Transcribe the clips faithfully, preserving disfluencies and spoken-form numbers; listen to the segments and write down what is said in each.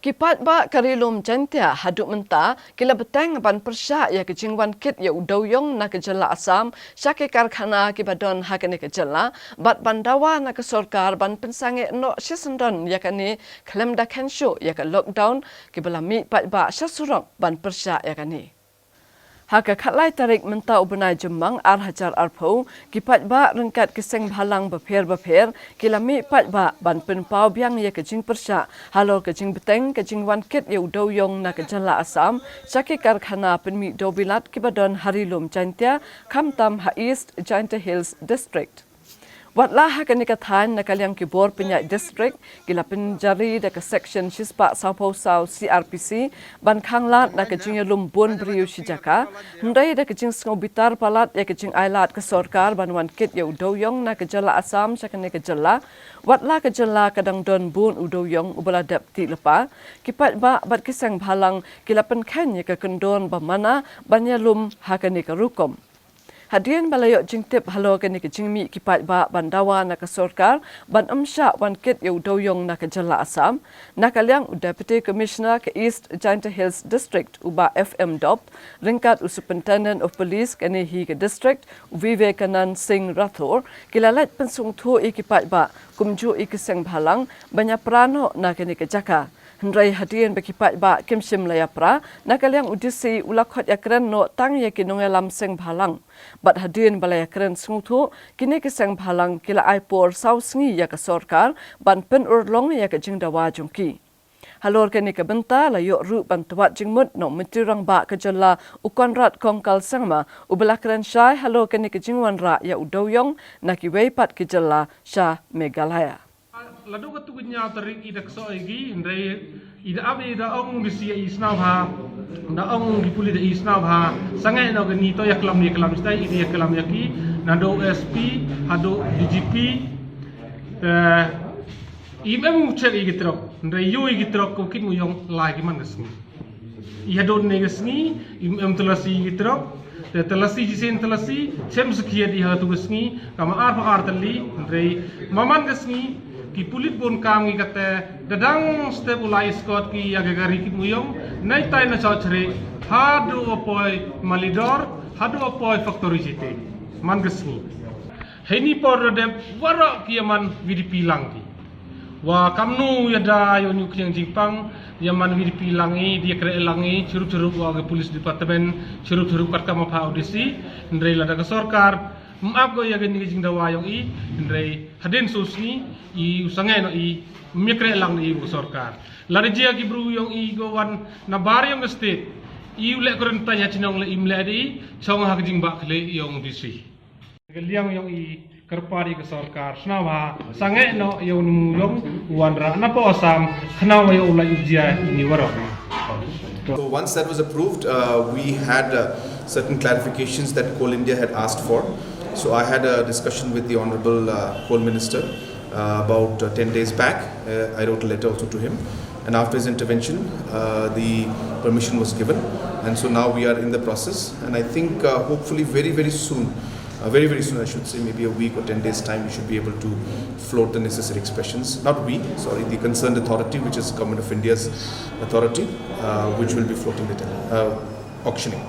Ki paidbah ka Ri Lum Jaintia haduh mynta ki la bteng ban pyrshah ïa ka jingwan kit ïa u dewiong na ka jylla Assam sha ki karkhana kiba don ha kane ka jylla, bad ban dawa na ka sorkar ban pynsangeh noh shisyndon ïa kane khlem da khein shuh ïa ka lockdown, kiba la mih paidbah sha surok ban pyrshah ïa kane. Ha ka khatlai tarik mynta u bnai Jymmang ar hajar arphew, ki paidbah ryngkat ki seng bhalang bapher bapher ki la mih paidbah ban pynpaw biang ïa ka jingpyrshah halor ka jingbteng ka jingwan kit ïa u dewiong na ka jylla Assam sha ki karkhana pynmih dewbilat kiba don ha Ri Lum Jaintia, khamtam ha East Jaintia Hills District. Wat la ha kane ka thaiñ, na ka liang ki bor pynïaid district ki la pynjari da ka section shispah sawphew saw C R P C ban khanglad na ka jingïalum bun briew shi jaka, hynrei da ka jingsngewbitar palat ïa ka jingailad ka sorkar ban wan kit ïa u dewiong na ka jylla Assam sha kane ka jylla, wat la ka jylla ka dang don bun u dewiong uba la dep tih lypa, ki paidbah bad ki seng bhalang ki la pynkheiñ ïa ka kyndon ba mana ban ïalum ha kane ka rukom. Hadien ba la ïoh jingtip halor kane ka jingmih ki paidbah ban dawa na ka sorkar ban ym shah wan kit ïa u dewiong na ka jylla Assam, na ka liang u Deputy Commissioner ka East Jaintia Hills District, u Bah F M Dop, ryngkat u Superintendent of Police kane hi ka district, u Vivekanand Singh Rathore, ki la leit pynsngewthuh ïa ki paidbah kumjuh ïa ki seng bhalang ban ïapra noh na kane ka jaka. Hynrei hadien ba ki paidbah kim shym la ïapra, na ka liang u D C u la khot ïakren noh tang ïa ki nongïalam seng bhalang. Bad hadien ba la ïakren sngewthuh, kine ki seng bhalang ki la ai por saw sngi ïa ka sorkar ban pynurlong ïa ka jingdawa jong ki. Halor kane ka bynta la ïoh ruh ban twad jingmut na u Myntri Rangbah ka jylla, u Conrad Kongkal Sangma, uba la kren shai halor kane ka jingwanrah ïa u dewiong na kiwei pat ki jylla sha Meghalaya. Lada katu ka hynñiew tarik i da ksoh ïa ki, hynrei i da ap, i da ong, di si i sngewbha, da ong ki pulit i sngewbha, sangeh noh kane, to ïaklam, ïaklam stai, i da ïaklam ïa ki, naduh S P haduh D G P. Te im em u check ïa ki trok, hynrei ïoh ïa ki trok ko kit mu ïong lai ki man ka sngi. I haduh ne ka sngi im em talasi ïa ki trok. Te talasi, jisien talasi, chem sakhiat i ha tu ka sngi, kama arphew ar tylli, hynrei ma man ka sngi ki pulit bun kam ngi kata, da dang step u la escort ki ïa ka gari kit mu ïong, nai tai na Chawchre, haduh u poi Malidor, haduh u poi factory jite. Man ka sngi. Heini por da dep waroh ki ïa man V D P lang ki. Wa kamnu ïa da ïa u ñiuh khñiang jingpang, ïa man V D P lang i, da ïa kreh lang i, chirup chirup wa ka police department, chirup chirup katkam ma pha u D C, hynrei lada ka sorkar, ym ap ko ïa kane ka jingdawa ïong i, hynrei hadien saw sngi, i u sangeh noh i, ym ïa kreh lang i u sorkar. Lada jia ki bru ïong i ko wan na bar ïong ka state, i u leh quarantine ha chnong leh im leh da i, chong ha ka jingbah khleh ïong D C. Ka liang ïong i kyrpad ïa ka sorkar, sngewbha sangeh noh ïa u ñiuh ïong u wanrah na poh Assam, khnang wa ïa u lait u jia ïa ini waroh. So once that was approved, uh, we had uh, certain clarifications that Coal India had asked for. So I had a discussion with the Honorable uh, Coal Minister uh, about uh, ten days back. Uh, I wrote a letter also to him. And after his intervention, uh, the permission was given. And so now we are in the process. And I think uh, hopefully very, very soon, uh, very, very soon, I should say, maybe a week or ten days' time, we should be able to float the necessary expressions. Not we, sorry, the concerned authority, which is Government of India's authority, uh, which will be floating the tender, uh, auctioning.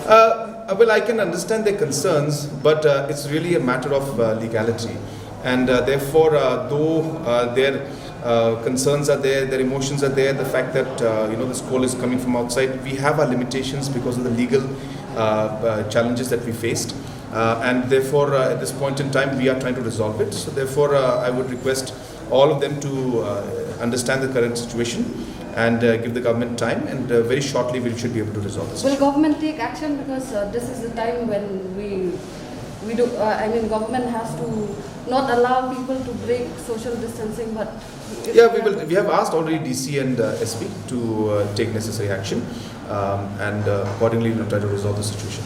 Uh, well, I can understand their concerns, but uh, it's really a matter of uh, legality. And uh, therefore, uh, though uh, their uh, concerns are there, their emotions are there, the fact that uh, you know this coal is coming from outside, we have our limitations because of the legal uh, uh, challenges that we faced. Uh, and therefore, uh, at this point in time, we are trying to resolve it. So therefore, uh, I would request all of them to uh, understand the current situation and uh, give the government time, and uh, very shortly we should be able to resolve this. Will government take action? Because uh, this is the time when we we do. Uh, I mean, government has to not allow people to break social distancing, but if Yeah, we they will. We have asked already D C and uh, S P to uh, take necessary action, um, and uh, accordingly we'll try to resolve the situation.